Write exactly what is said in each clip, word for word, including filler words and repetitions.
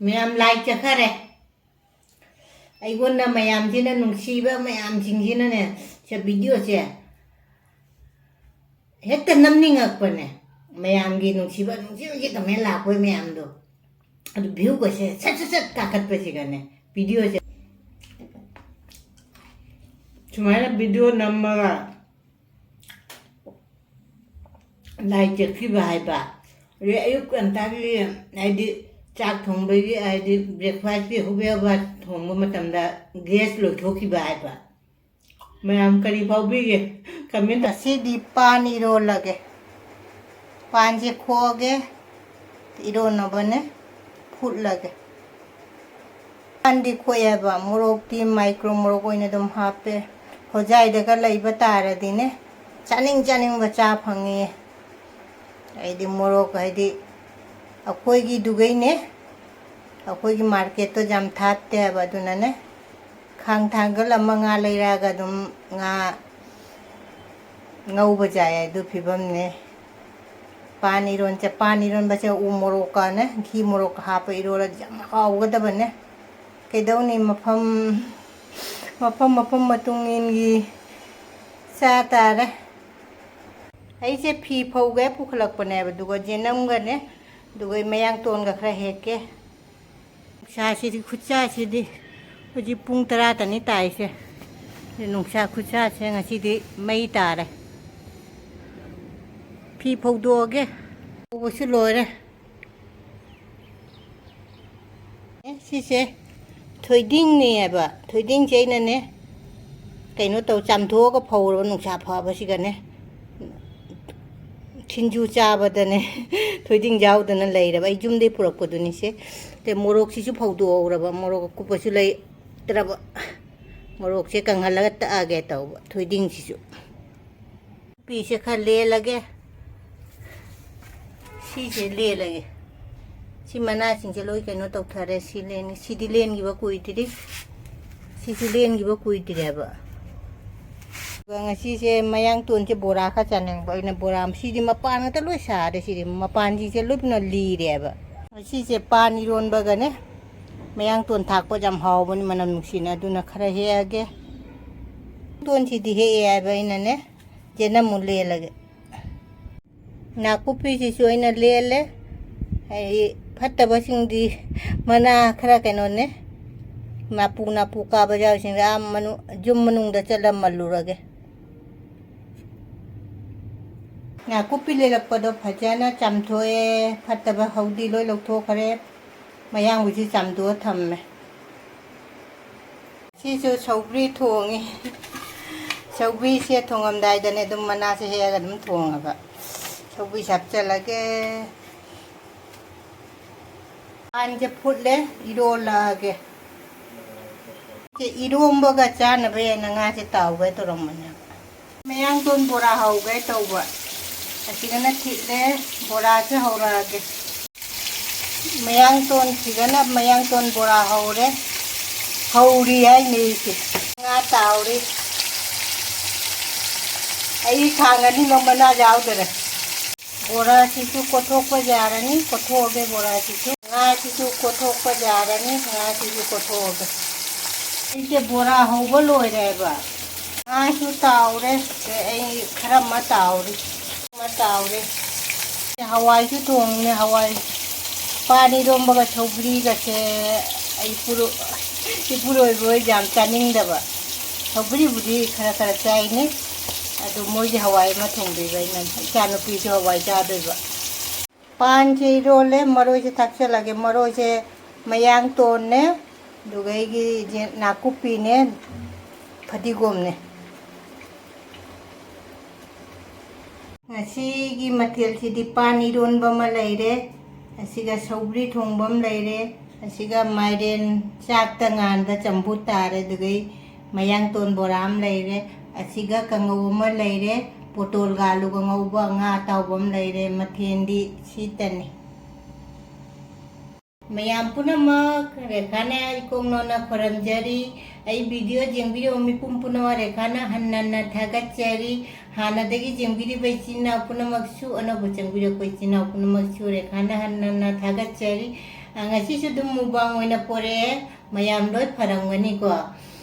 ꯃꯌꯥꯝ ꯂꯥꯏ ꯆꯠꯈꯔꯦ꯫ ꯑꯩꯉꯣꯟꯗ ꯃꯌꯥꯝꯁꯤꯅ, ꯅꯨꯡꯁꯤꯕ ꯃꯌꯥꯝꯁꯤꯡꯁꯤꯅꯅꯦ, ꯁꯦ, ꯚꯤꯗꯤꯑꯣꯁꯦ ꯍꯦꯛꯇ ꯅꯝꯅꯤꯡꯉꯛꯄꯅꯦ꯫ ꯃꯌꯥꯝꯒꯤ ꯅꯨꯡꯁꯤꯕ, ꯅꯨꯡꯁꯤꯕꯒꯤ ꯀꯃꯦꯟ ꯂꯥꯛꯄ ꯃꯌꯥꯝꯗꯣ, ꯑꯗꯨ ꯚ꯭ꯌꯨꯒꯁꯦ ꯁꯠ ꯁꯠ ꯁꯠ ꯀꯥꯈꯠꯄꯁꯤꯒꯅꯦ, ꯚꯤꯗꯤꯑꯣꯁꯦ ꯁꯨꯃꯥꯏꯅ ꯚꯤꯗꯤꯑꯣ ꯅꯝꯃꯒ ꯂꯥꯏ ꯆꯠꯈꯤꯕ ꯍꯥꯏꯕ꯫ ꯑꯗꯩ ꯑꯌꯨꯛ ꯉꯟꯇꯥꯒꯤ, ꯍꯥꯏꯗꯤ, ꯆꯥꯛ ꯊꯣꯡꯕꯒꯤ, ꯍꯥꯏꯗꯤ, ꯕ꯭ꯔꯦꯛꯐꯥꯁꯀꯤ ꯍꯨꯕꯦ ꯍꯨꯕꯥ ꯊꯣꯡꯕ ꯃꯇꯝꯗ ꯒ꯭ꯌꯥꯁ ꯂꯣꯏꯊꯣꯛꯈꯤꯕ ꯍꯥꯏꯕ꯫ ꯃꯌꯥꯝ ꯀꯔꯤ ꯐꯥꯎꯕꯤꯒꯦ? ꯀꯃꯦꯟ ꯉꯁꯤꯗꯤ ꯄꯥꯟ ꯏꯔꯣꯜꯂꯒꯦ꯫ ꯄꯥꯟꯁꯦ ꯈꯣꯛꯑꯒꯦ, ꯏꯔꯣꯟꯅꯕꯅꯦ, ꯐꯨꯠꯂꯒꯦ꯫ ꯄꯥꯟꯗꯤ ꯈꯣꯛꯑꯦꯕ, ꯃꯣꯔꯣꯛꯇꯤ ꯃꯥꯏꯀ꯭ꯔꯣ ꯃꯣꯔꯣꯛ ꯑꯣꯏꯅ ꯑꯗꯨꯝ ꯍꯥꯞꯄꯦ꯫ ꯍꯣꯖꯥꯏꯗꯒ ꯂꯩꯕ ꯇꯥꯔꯗꯤꯅꯦ, ꯆꯥꯅꯤꯡ ꯆꯥꯅꯤꯡꯕ ꯆꯥ ꯐꯪꯉꯦ꯫ ꯑꯩꯗꯤ ꯃꯣꯔꯣꯛ ꯍꯥꯏꯗꯤ ꯑꯩꯈꯣꯏꯒꯤꯗꯨꯒꯩꯅꯦ, ꯑꯩꯈꯣꯏꯒꯤ ꯃꯥꯔꯀꯦꯠꯇꯣ ꯌꯥꯝ ꯊꯥꯞꯇꯦꯕ, ꯑꯗꯨꯅꯅꯦ ꯈꯥꯡ ꯊꯥꯡꯒꯜ ꯑꯃ ꯉꯥ ꯂꯩꯔꯛꯑꯒ ꯑꯗꯨꯝ ꯉꯥ ꯉꯧꯕ ꯌꯥꯏ, ꯑꯗꯨ ꯐꯤꯕꯝꯅꯦ꯫ ꯄꯥꯟ ꯏꯔꯣꯟꯁꯦ, ꯄꯥꯟ ꯏꯔꯣꯟꯕꯁꯦ ꯎ ꯃꯣꯔꯣꯛꯀꯅꯦ, ꯘꯤ ꯃꯣꯔꯣꯛꯀ ꯍꯥꯞꯄ ꯏꯔꯣꯜꯂꯗꯤ ꯌꯥꯝ ꯍꯥꯎꯒꯗꯕꯅꯦ꯫ ꯀꯩꯗꯧꯅꯤ, ꯃꯐꯝ, ꯃꯐꯝ, ꯃꯐꯝ ꯃꯇꯨꯡ ꯏꯟꯒꯤ ꯆꯥ ꯇꯥꯔꯦ꯫ ꯑꯩꯁꯦ ꯐꯤ ꯐꯧꯒꯦ ꯄꯨꯈꯠꯂꯛꯄꯅꯦꯕ, ꯑꯗꯨꯒ ꯖꯦꯅꯝꯒꯅꯦ, ꯑꯗꯨꯒ ꯑꯩ ꯃꯌꯥꯡ ꯇꯣꯟꯒ ꯈꯔ ꯍꯦꯛꯀꯦ꯫ ꯅꯨꯡꯁꯥꯁꯤꯗꯤ, ꯈꯨꯠꯁꯥꯁꯤꯗꯤ, ꯍꯧꯖꯤꯛ ꯄꯨꯡ ꯇꯔꯥ ꯇꯅꯤ ꯇꯥꯏꯁꯦ꯫ ꯅꯨꯡꯁꯥ ꯈꯨꯠꯁꯥꯁꯦ ꯉꯁꯤꯗꯤ ꯃꯩ ꯇꯥꯔꯦ꯫ ꯐꯤ ꯐꯧꯗꯣꯛꯑꯒꯦ꯫ ꯐꯧꯕꯁꯨ ꯂꯣꯏꯔꯦ꯫ ꯑꯦ, ꯁꯤꯁꯦ ꯊꯣꯏꯗꯤꯡꯅꯦꯕ꯫ ꯊꯣꯏꯗꯤꯡꯁꯦ ꯑꯩꯅꯅꯦ ꯀꯩꯅꯣ ꯇꯧ, ꯆꯥꯝꯊꯣꯛꯑꯒ ꯐꯧꯔꯕ, ꯅꯨꯡꯁꯥ ꯐꯕꯁꯤꯒꯅꯦ꯫ ꯁꯤꯡꯖꯨ ꯆꯥꯕꯗꯅꯦ ꯊꯣꯏꯗꯤꯡ ꯌꯥꯎꯗꯅ ꯂꯩꯔꯕ꯫ ꯑꯩ ꯌꯨꯝꯗꯩ ꯄꯨꯔꯛꯄꯗꯨꯅꯤꯁꯦ꯫ ꯑꯗꯩ ꯃꯣꯔꯣꯛꯁꯤꯁꯨ ꯐꯧꯗꯣꯛꯍꯧꯔꯕ, ꯃꯣꯔꯣꯛ ꯑꯀꯨꯞꯄꯁꯨ ꯂꯩꯇ꯭ꯔꯕ꯫ ꯃꯣꯔꯣꯛꯁꯦ ꯀꯪꯍꯜꯂꯒ ꯇꯛꯑꯒꯦ ꯇꯧꯕ, ꯊꯣꯏꯗꯤꯡꯁꯤꯁꯨ꯫ ꯄꯤꯁꯦ ꯈꯔ ꯂꯦꯜꯂꯒꯦ꯫ ꯁꯤꯁꯦ ꯂꯦꯜꯂꯒꯦ꯫ ꯁꯤ ꯃꯅꯥꯁꯤꯡꯁꯦ ꯂꯣꯏ ꯀꯩꯅꯣ ꯇꯧꯊꯔꯦ꯫ ꯁꯤ ꯂꯦꯟ-, ꯁꯤꯗꯤ ꯂꯦꯟꯈꯤꯕ ꯀꯨꯏꯗ꯭ꯔꯤ꯫ ꯁꯤꯁꯨ ꯂꯦꯟꯈꯤꯕ ꯀꯨꯏꯗ꯭ꯔꯤꯑꯕ꯫ ꯑꯗꯨꯒ ꯉꯁꯤꯁꯦ ꯃꯌꯥꯡ ꯇꯣꯟꯁꯦ ꯕꯣꯔꯥ ꯈꯔ ꯆꯥꯅꯤꯡꯕ ꯑꯩꯅ ꯕꯣꯔꯥ, ꯁꯤꯗꯤ ꯃꯄꯥꯟ ꯉꯥꯛꯇ ꯂꯣꯏ ꯁꯥꯔꯦ꯫ ꯁꯤꯗꯤ ꯃꯄꯥꯟꯁꯤꯡꯁꯦ ꯂꯣꯏ ꯄꯨꯅ ꯂꯤꯔꯦꯕ꯫ ꯁꯤꯁꯦ ꯄꯥꯟ ꯏꯔꯣꯟꯕꯒꯅꯦ, ꯃꯌꯥꯡꯇꯣꯟ ꯊꯥꯛꯄ ꯌꯥꯝ ꯍꯥꯎꯕꯅꯤ, ꯃꯅꯝ ꯅꯨꯡꯁꯤꯅ꯫ ꯑꯗꯨꯅ ꯈꯔ ꯍꯦꯛꯑꯒꯦ꯫ ꯇꯣꯟꯁꯤꯗꯤ ꯍꯦꯛꯑꯦ ꯍꯥꯏꯕ ꯑꯩꯅꯅꯦ, ꯆꯦꯅꯝꯃꯨꯛ ꯂꯦꯜꯂꯒꯦ꯫ ꯅꯥꯀꯨꯞꯄꯤꯁꯤꯁꯨ ꯑꯩꯅ ꯂꯦꯜꯂꯦ꯫ ꯑꯩ ꯐꯠꯇꯕꯁꯤꯡꯗꯤ ꯃꯅꯥ ꯈꯔ ꯀꯩꯅꯣꯅꯦ, ꯅꯥꯄꯨ ꯅꯥꯄꯨ ꯀꯥꯕ ꯌꯥꯎꯔꯤꯁꯤꯡꯗ ꯑꯥ ꯃꯅꯨꯡ, ꯌꯨꯝ ꯃꯅꯨꯡꯗ ꯆꯠꯂꯝꯃꯜꯂꯨꯔꯒꯦ꯫ ꯅꯥꯀꯨꯞꯄꯤ ꯂꯦꯜꯂꯛꯄꯗꯣ ꯐꯖꯅ ꯆꯥꯝꯊꯣꯛꯑꯦ, ꯐꯠꯇꯕ ꯍꯧꯗꯤ ꯂꯣꯏ ꯂꯧꯊꯣꯛꯈ꯭ꯔꯦ꯫ ꯃꯌꯥꯡꯕꯨꯁꯨ ꯆꯥꯝꯊꯣꯛꯑ ꯊꯝꯃꯦ꯫ ꯁꯤꯁꯨ ꯁꯧꯒ꯭ꯔꯤ ꯊꯣꯡꯉꯤ꯫ ꯁꯧꯒ꯭ꯔꯤꯁꯦ ꯊꯣꯡꯉꯝꯗꯥꯏꯗꯅꯦ ꯑꯗꯨꯝ ꯃꯅꯥꯁꯦ ꯍꯦꯛꯑꯒ ꯑꯗꯨꯝ ꯊꯣꯡꯉꯕ꯫ ꯁꯧꯒ꯭ꯔꯤꯁꯦ ꯍꯥꯞꯆꯤꯜꯂꯒꯦ꯫ ꯄꯥꯟꯁꯦ ꯐꯨꯠꯂꯦ, ꯏꯔꯣꯜꯂꯛꯑꯒꯦ꯫ ꯁꯦ ꯏꯔꯣꯝꯕꯒ ꯆꯥꯅꯕ ꯍꯥꯏꯅ ꯉꯥꯁꯦ ꯇꯥꯎꯒꯦ ꯇꯧꯔꯝꯕꯅꯦꯕ꯫ ꯃꯌꯥꯡꯇꯣꯟ ꯕꯣꯔꯥ ꯍꯧꯒꯦ ꯇꯧꯕ꯫ ꯑꯁꯤꯗꯅ ꯊꯤꯠꯂꯦ, ꯕꯣꯔꯥꯁꯦ ꯍꯧꯔꯛꯑꯒꯦ꯫ ꯃꯌꯥꯡꯇꯣꯟ ꯁꯤꯗꯅ ꯃꯌꯥꯡꯇꯣꯟ ꯕꯣꯔꯥ ꯍꯧꯔꯦ꯫ ꯍꯧꯔꯤ ꯍꯥꯏꯅꯦ ꯑꯩꯁꯦ꯫ ꯉꯥ ꯇꯥꯎꯔꯤ꯫ ꯑꯩ ꯈꯥꯡ ꯑꯅꯤꯃꯛ ꯃꯅꯥ ꯌꯥꯎꯗꯔꯦ꯫ ꯕꯣꯔꯥꯁꯤꯁꯨ ꯀꯣꯠꯊꯣꯛꯄ ꯌꯥꯔꯅꯤ, ꯀꯣꯠꯊꯣꯛꯑꯒꯦ ꯕꯣꯔꯥꯁꯤꯁꯨ꯫ ꯉꯥꯁꯤꯁꯨ ꯀꯣꯠꯊꯣꯛꯄ ꯌꯥꯔꯅꯤ, ꯉꯥꯁꯤꯁꯨ ꯀꯣꯠꯊꯣꯛꯑꯒꯦ꯫ ꯑꯩꯁꯦ ꯕꯣꯔꯥ ꯍꯧꯕ ꯂꯣꯏꯔꯦꯕ꯫ ꯉꯥꯁꯨ ꯇꯥꯎꯔꯦ, ꯑꯗꯩ ꯑꯩ ꯈꯔ ꯑꯃ ꯇꯥꯎꯔꯤ, ꯑꯃ ꯇꯥꯎꯔꯦ꯫ ꯍꯋꯥꯏꯁꯨ ꯊꯣꯡꯉꯤꯅꯦ, ꯍꯋꯥꯏ꯫ ꯄꯥꯟ ꯏꯔꯣꯝꯕꯒ ꯁꯧꯒ꯭ꯔꯤꯒꯁꯦ ꯑꯩ ꯏꯄꯨꯔꯣꯏꯕ ꯍꯣꯏ ꯌꯥꯝ ꯆꯥꯅꯤꯡꯗꯕ꯫ ꯁꯧꯒ꯭ꯔꯤꯕꯨꯗꯤ ꯈꯔ ꯈꯔ ꯆꯥꯏꯅꯦ, ꯑꯗꯨ ꯃꯣꯏꯒꯤ ꯍꯋꯥꯏ ꯑꯃ ꯊꯣꯡꯕꯤꯕ ꯑꯩꯅ, ꯏꯆꯥꯅꯨꯄꯤꯁꯨ ꯍꯋꯥꯏ ꯆꯥꯗꯣꯏꯕ꯫ ꯄꯥꯟꯁꯦ ꯏꯔꯣꯜꯂꯦ, ꯃꯔꯣꯏꯁꯦ ꯊꯥꯛꯆꯜꯂꯒꯦ꯫ ꯃꯔꯣꯏꯁꯦ ꯃꯌꯥꯡꯇꯣꯟꯅꯦ, ꯑꯗꯨꯒ ꯑꯩꯒꯤ ꯖꯦ-, ꯅꯥꯀꯨꯞꯄꯤꯅꯦ, ꯐꯗꯤꯒꯣꯝꯅꯦ꯫ ꯉꯁꯤꯒꯤ ꯃꯊꯦꯜꯁꯤꯗꯤ ꯄꯥꯟ ꯏꯔꯣꯟꯕ ꯑꯃ ꯂꯩꯔꯦ, ꯑꯁꯤꯒ ꯁꯧꯒ꯭ꯔꯤ ꯊꯣꯡꯕ ꯑꯃ ꯂꯩꯔꯦ, ꯑꯁꯤꯒ ꯃꯥꯏꯔꯦꯟ ꯆꯥꯛꯇ ꯉꯥꯟꯕ ꯆꯝꯐꯨꯠ ꯇꯥꯔꯦ, ꯑꯗꯨꯒ ꯃꯌꯥꯡꯇꯣꯟ ꯕꯣꯔꯥ ꯑꯃ ꯂꯩꯔꯦ, ꯑꯁꯤꯒ ꯀꯥꯡꯉꯧ ꯑꯃ ꯂꯩꯔꯦ, ꯄꯣꯇꯣꯜꯒ ꯑꯂꯨꯒ ꯉꯧꯕ, ꯉꯥ ꯑꯇꯥꯎꯕ ꯑꯃ ꯂꯩꯔꯦ꯫ ꯃꯊꯦꯜꯗꯤ ꯁꯤꯇꯅꯤ꯫ ꯃꯌꯥꯝ ꯄꯨꯝꯅꯃꯛ ꯔꯦꯈꯥꯅ ꯏꯀꯣꯛ ꯅꯧꯅ ꯈꯣꯏꯔꯝꯖꯔꯤ꯫ ꯑꯩ video ꯌꯦꯡꯕꯤꯔꯤꯕ ꯃꯤꯄꯨꯝ ꯄꯨꯝꯅꯃꯛ ꯔꯦꯈꯥꯅ ꯍꯟꯅ ꯍꯟꯅ ꯊꯥꯒꯠꯆꯔꯤ꯫ ꯍꯥꯟꯅꯗꯒꯤ ꯌꯦꯡꯕꯤꯔꯤꯕ ꯏꯆꯤꯟ ꯏꯅꯥꯎ ꯄꯨꯝꯅꯃꯛꯁꯨ, ꯑꯅꯧꯕ ꯆꯪꯕꯤꯔꯛꯄ ꯏꯆꯤꯟ ꯏꯅꯥꯎ ꯄꯨꯝꯅꯃꯛꯁꯨ ꯔꯦꯈꯥꯅ ꯍꯟꯅ ꯍꯟꯅ ꯊꯥꯒꯠꯆꯔꯤ꯫ ꯑ, ꯉꯁꯤꯁꯨ ꯑꯗꯨꯝ mukbang ꯑꯣꯏꯅ ꯄꯣꯔꯛꯑꯦ꯫ ꯃꯌꯥꯝ ꯂꯣꯏ ꯐꯔꯝꯒꯅꯤꯀꯣ꯫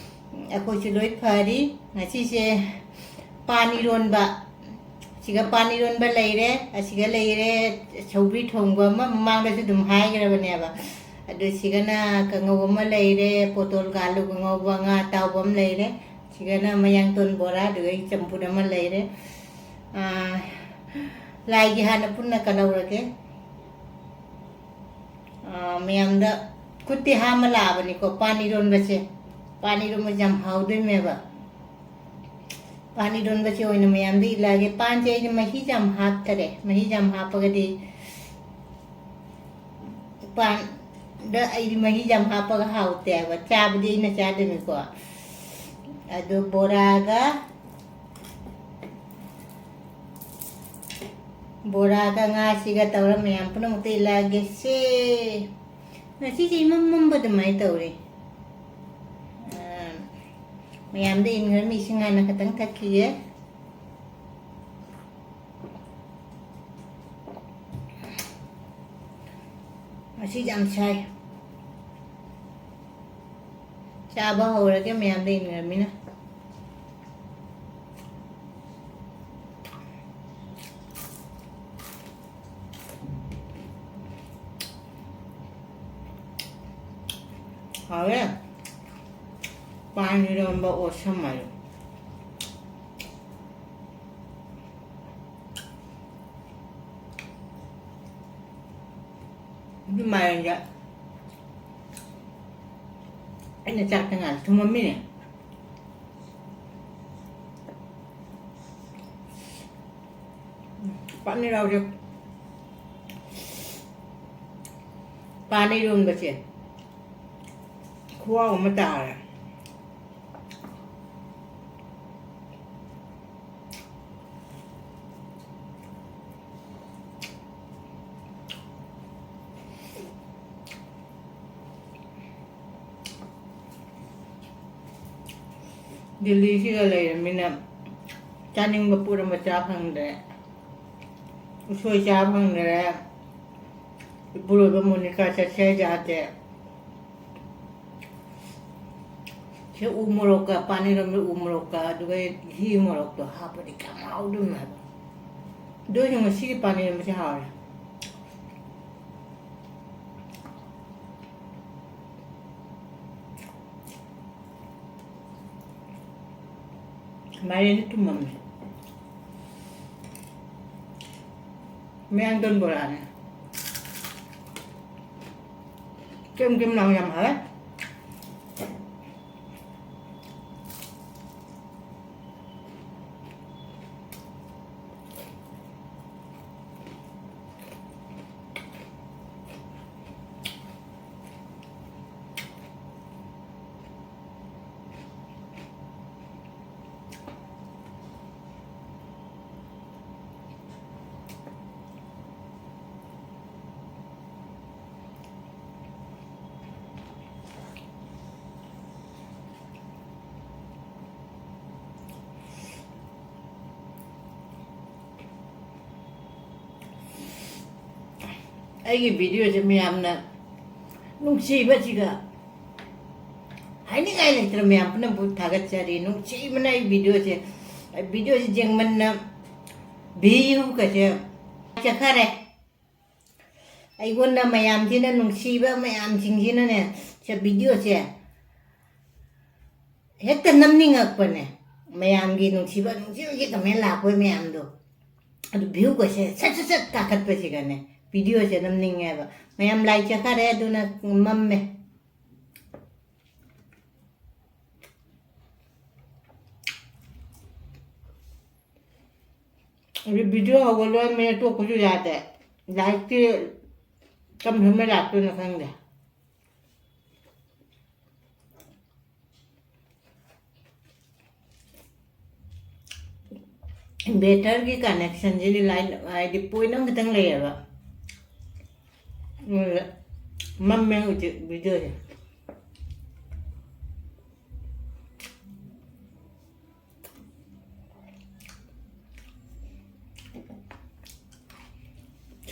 ꯑꯩꯈꯣꯏꯁꯨ ꯂꯣꯏ ꯐꯔꯤ꯫ ꯉꯁꯤꯁꯦ ꯄꯥꯟ ꯏꯔꯣꯟꯕ, ꯁꯤꯒ ꯄꯥꯟ ꯏꯔꯣꯟꯕ ꯂꯩꯔꯦ, ꯑꯁꯤꯒ ꯂꯩꯔꯦ ꯁꯧꯒ꯭ꯔꯤ ꯊꯣꯡꯕ ꯑꯃ, ꯃꯃꯥꯡꯗꯁꯨ ꯑꯗꯨꯝ ꯍꯥꯏꯈ꯭ꯔꯕꯅꯦꯕ꯫ ꯑꯗꯨ ꯁꯤꯒꯅ ꯀꯥꯡꯉꯧ ꯑꯃ ꯂꯩꯔꯦ, ꯄꯣꯇꯣꯜꯒ ꯑꯂꯨꯒ ꯉꯧꯕ, ꯉꯥ ꯑꯇꯥꯎꯕ ꯑꯃ ꯂꯩꯔꯦ, ꯁꯤꯒꯅ ꯃꯌꯥꯡꯇꯣꯟ ꯕꯣꯔꯥ, ꯑꯗꯨꯒ ꯑꯩ ꯆꯝꯐꯨꯠ ꯑꯃ ꯂꯩꯔꯦ꯫ ꯑꯥ, ꯂꯥꯏꯒꯤ ꯍꯥꯟꯅ ꯄꯨꯟꯅ ꯀꯠꯍꯧꯔꯒꯦ꯫ ꯑꯥ, ꯃꯌꯥꯝꯗ ꯈꯨꯠꯇꯤ ꯍꯥꯝꯃ ꯂꯥꯛꯑꯕꯅꯤꯀꯣ ꯄꯥꯟ ꯏꯔꯣꯟꯕꯁꯦ꯫ ꯄꯥꯟ ꯏꯔꯣꯟꯕꯁꯦ ꯌꯥꯝ ꯍꯥꯎꯗꯣꯏꯅꯦꯕ꯫ ꯄꯥꯟ ꯏꯔꯣꯟꯕꯁꯦ ꯑꯣꯏꯅ ꯃꯌꯥꯝꯗ ꯏꯜꯂꯛꯑꯒꯦ꯫ ꯄꯥꯟꯁꯦ ꯑꯩꯗꯤ ꯃꯍꯤꯁꯦ ꯌꯥꯝ ꯍꯥꯞꯇꯔꯦ꯫ ꯃꯍꯤꯁꯦ ꯌꯥꯝ ꯍꯥꯞꯄꯒꯗꯤ ꯄꯥꯟꯗ ꯑꯩꯗꯤ ꯃꯍꯤꯁꯦ ꯌꯥꯝ ꯍꯥꯞꯄꯒ ꯍꯥꯎꯇꯦ ꯍꯥꯏꯕ꯫ ꯆꯥꯕꯗꯤ ꯑꯩꯅ ꯆꯥꯗꯣꯏꯅꯤꯀꯣ꯫ ꯑꯗꯨ ꯕꯣꯔꯥꯒ ꯕꯣꯔꯥꯒ ꯉꯥꯁꯤꯒ ꯇꯧꯔ ꯃꯌꯥꯝ ꯄꯨꯝꯅꯃꯛꯇ ꯏꯜꯂꯛꯑꯒꯦ ꯁꯦ꯫ ꯉꯁꯤꯁꯦ ꯏꯃꯝ ꯃꯝꯕ ꯑꯗꯨꯃꯥꯏꯅ ꯇꯧꯔꯦ꯫ ꯑꯥ, ꯃꯌꯥꯝꯗ ꯏꯟꯈ꯭ꯔꯃꯤ ꯏꯁꯤꯡ ꯍꯥꯟꯅ ꯈꯛꯇꯪ ꯊꯛꯈꯤꯒꯦ꯫ ꯉꯁꯤ ꯌꯥꯝ ꯁꯥꯏ꯫ ꯆꯥꯕ ꯍꯧꯔꯒꯦ ꯃꯌꯥꯝꯗ ꯏꯟꯈ꯭ꯔꯃꯤꯅ꯫ ꯍꯥꯎꯔꯦ꯫ ꯄꯥꯟ ꯏꯔꯣꯝꯕ ꯑꯣꯠꯁꯝ ꯍꯥꯏꯌꯣ꯫ ꯑꯗꯨ ꯃꯥꯏꯔꯦꯟꯁꯦ ꯑꯩꯅ ꯆꯥꯛꯇ ꯉꯥꯜꯂ ꯊꯨꯝꯃꯝꯃꯤꯅꯦ꯫ ꯄꯥꯟ ꯏꯔꯣꯟꯕꯁꯦ, ꯄꯥꯟ ꯏꯔꯣꯟꯕꯁꯦ ꯈꯨꯍꯥꯎ ꯑꯃ ꯇꯥꯔꯦ꯫ ꯗꯤꯜꯂꯤꯁꯤꯒ ꯂꯩꯔꯃꯤꯅ ꯆꯥꯅꯤꯡꯕ ꯄꯣꯠ ꯑꯃ ꯆꯥ ꯐꯪꯗ꯭ꯔꯦ꯫ ꯎꯁꯣꯏ ꯆꯥ ꯐꯪꯗ꯭ꯔꯦ꯫ ꯏꯄꯨꯔꯣꯏꯕ ꯃꯣꯅꯤꯀꯥ ꯆꯠꯁꯦ ꯍꯥꯏ ꯌꯥꯗꯦ꯫ ꯁꯤ ꯎ ꯃꯣꯔꯣꯛꯀ, ꯄꯥꯟ ꯏꯔꯣꯝꯕ ꯎ ꯃꯣꯔꯣꯛꯀ, ꯑꯗꯨꯒ ꯘꯤ ꯃꯣꯔꯣꯛꯇꯣ ꯍꯥꯞꯄꯗꯤ ꯀꯌꯥꯝ ꯍꯥꯎꯗꯣꯏꯅꯣ ꯍꯥꯏꯕ꯫ ꯑꯗꯨ ꯑꯣꯏꯁꯨ ꯉꯁꯤꯒꯤ ꯄꯥꯟ ꯏꯔꯣꯝꯕꯁꯦ ꯍꯥꯎꯔꯦ꯫ ꯃꯥꯏꯔꯦꯟꯗꯤ ꯊꯨꯝꯃꯝꯃꯦ꯫ ꯃꯌꯥꯡꯇꯣꯟ ꯕꯣꯔꯥꯅꯦ꯫ ꯀꯦꯝ ꯀꯦꯝ ꯂꯥꯎ ꯌꯥꯝ ꯍꯥꯎꯋꯦ꯫ ꯑꯩꯒꯤ videoꯁꯦ ꯃꯌꯥꯝꯅ ꯅꯨꯡꯁꯤꯕꯁꯤꯒ ꯍꯥꯏꯅꯤꯡꯉꯥꯏ ꯂꯩꯇ꯭ꯔꯦ꯫ ꯃꯌꯥꯝ ꯄꯨꯝꯅꯃꯛꯄꯨ ꯊꯥꯒꯠꯆꯔꯤ꯫ ꯅꯨꯡꯁꯤꯕꯅ ꯑꯩ videoꯁꯦ, videoꯁꯦ ꯌꯦꯡꯃꯟꯅ viewꯒꯁꯦ ꯆꯠꯈꯔꯦ꯫ ꯑꯩꯉꯣꯟꯗ ꯃꯌꯥꯝꯁꯤꯅ, ꯅꯨꯡꯁꯤꯕ ꯃꯌꯥꯝꯁꯤꯡꯁꯤꯅꯅꯦ, ꯁꯦ videoꯁꯦ ꯍꯦꯛꯇ ꯅꯝꯅꯤꯡꯉꯛꯄꯅꯦ꯫ ꯃꯌꯥꯝꯒꯤ ꯅꯨꯡꯁꯤꯕ, ꯅꯨꯡꯁꯤꯕꯒꯤ comment ꯂꯥꯛꯄ ꯃꯌꯥꯝꯗꯣ, ꯑꯗꯨ viewꯒꯁꯦ ꯁꯠ ꯁꯠ ꯁꯠ ꯀꯥꯈꯠꯄꯁꯤꯒꯅꯦ videoꯁꯦ ꯅꯝꯅꯤꯡꯉꯦꯕ꯫ ꯃꯌꯥꯝ like ꯆꯠꯈꯔꯦ, ꯑꯗꯨꯅ ꯃꯝꯃꯦ꯫ ꯑꯗꯨ video ꯍꯧꯒꯠꯂꯣꯏꯔꯃꯤꯅ ꯇꯣꯛꯄꯁꯨ ꯌꯥꯗꯦ꯫ Likeꯇꯤ ꯀꯔꯝ ꯀꯔꯝꯕ ꯂꯥꯛꯇꯣꯏꯅꯣ ꯈꯪꯗꯦ꯫ Inverterꯒꯤ connectionꯁꯤꯗꯤ line, ꯍꯥꯏꯗꯤ, point ꯑꯃꯈꯛꯇꯪ ꯂꯩꯌꯦꯕ꯫ ꯎꯝ, ꯃꯝꯃꯦ ꯍꯧꯖꯤꯛ videoꯁꯦ꯫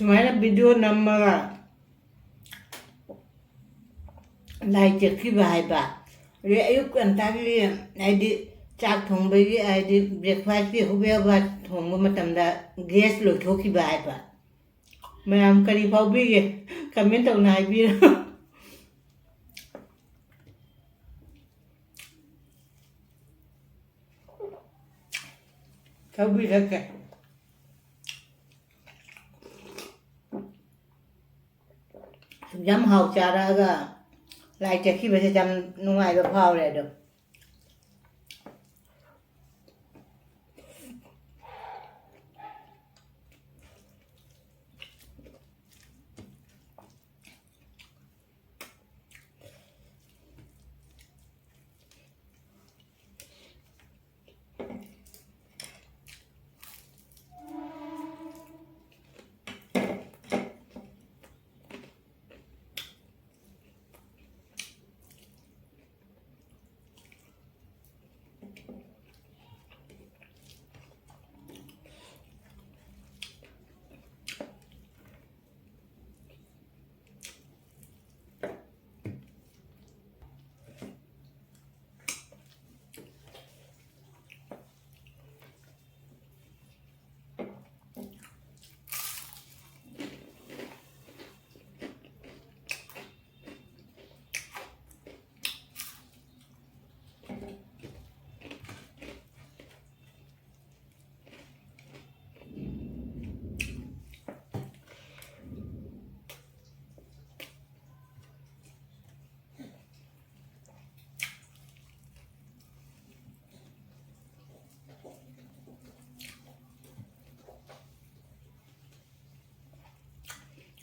ꯁꯨꯃꯥꯏꯅ ꯚꯤꯗꯤꯑꯣ ꯅꯝꯃꯒ ꯂꯥꯏ ꯆꯠꯈꯤꯕ ꯍꯥꯏꯕ꯫ ꯑꯗꯩ ꯑꯌꯨꯛ ꯉꯟꯇꯥꯒꯤ, ꯍꯥꯏꯗꯤ, ꯆꯥꯛ ꯊꯣꯡꯕꯒꯤ, ꯍꯥꯏꯗꯤ, ꯕ꯭ꯔꯦꯛꯐꯥꯁꯀꯤ ꯍꯣꯕꯦ ꯍꯣꯕꯥ ꯊꯣꯡꯕ ꯃꯇꯝꯗ ꯒ꯭ꯌꯥꯁ ꯂꯣꯏꯊꯣꯛꯈꯤꯕ ꯍꯥꯏꯕ꯫ ꯃꯌꯥꯝ ꯀꯔꯤ ꯐꯥꯎꯕꯤꯒꯦ? ꯀꯃꯦꯟ ꯇꯧꯅ ꯍꯥꯏꯕꯤꯔꯣ꯫ ꯊꯛꯄꯤꯔꯛꯀꯦ꯫ ꯌꯥꯝ ꯍꯥꯎ ꯆꯥꯔꯛꯑꯒ ꯂꯥꯏ ꯆꯠꯈꯤꯕꯁꯦ ꯌꯥꯝ ꯅꯨꯡꯉꯥꯏꯕ ꯐꯥꯎꯔꯦ ꯑꯗꯣ꯫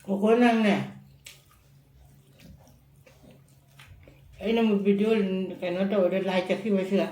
ꯀꯣꯀꯣ, ꯅꯪꯅꯦ, ꯑꯩꯅ ꯑꯃꯨꯛ ꯚꯤꯗꯤꯑꯣ ꯀꯩꯅꯣ ꯇꯧꯕꯗ ꯂꯥꯏ ꯆꯠꯈꯤꯕꯁꯤꯗ꯫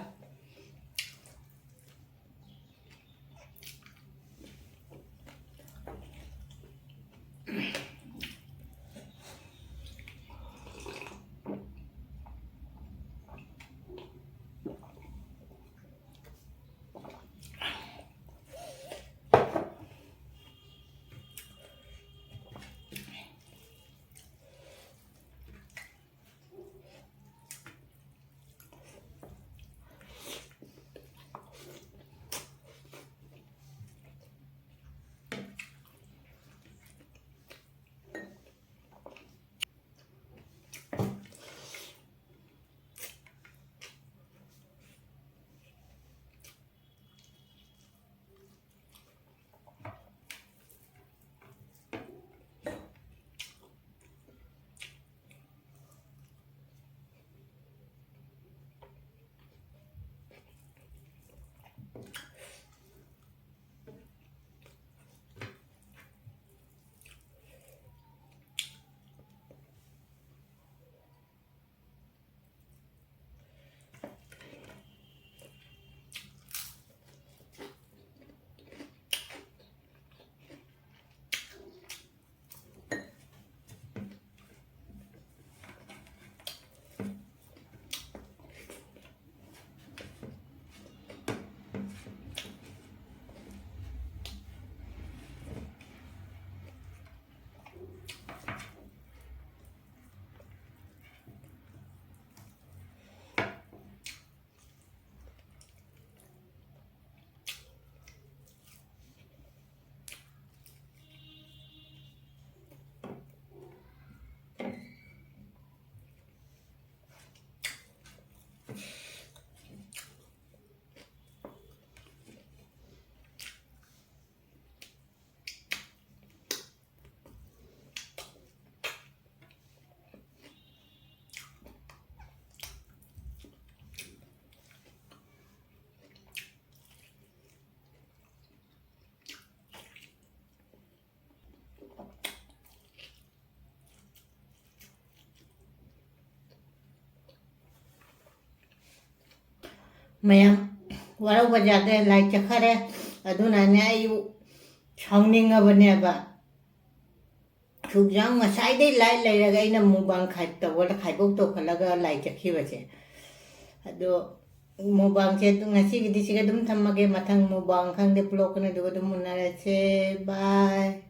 ꯃꯌꯥꯝ ꯋꯥꯔꯧꯕ ꯌꯥꯗꯦ, ꯂꯥꯏ ꯆꯠꯈꯔꯦ꯫ ꯑꯗꯨꯅꯅꯦ ꯑꯩ ꯁꯥꯎꯅꯤꯡꯉꯕꯅꯦꯕ꯫ ꯁꯨꯛ ꯌꯥꯝ ꯉꯁꯥꯏꯗꯩ ꯂꯥꯏ ꯂꯩꯔꯒ ꯑꯩꯅ ꯃꯨꯛꯕꯥꯡ ꯈꯥꯏ-, ꯇꯧꯕꯗ ꯈꯥꯏꯗꯣꯛ ꯇꯧꯈꯠꯂꯒ ꯂꯥꯏ ꯆꯠꯈꯤꯕꯁꯦ꯫ ꯑꯗꯣ ꯃꯨꯛꯕꯥꯡꯁꯦ ꯑꯗꯨꯝ ꯉꯁꯤꯒꯤꯗꯤ ꯁꯤꯒ ꯑꯗꯨꯝ ꯊꯝꯃꯒꯦ꯫ ꯃꯊꯪ ꯃꯨꯛꯕꯥꯡ ꯈꯪꯗꯦ, ꯕ꯭ꯂꯣꯛ ꯈꯪꯗꯦ, ꯑꯗꯨꯒ ꯑꯗꯨꯝ ꯎꯅꯔꯁꯦ꯫ ꯕꯥꯏ꯫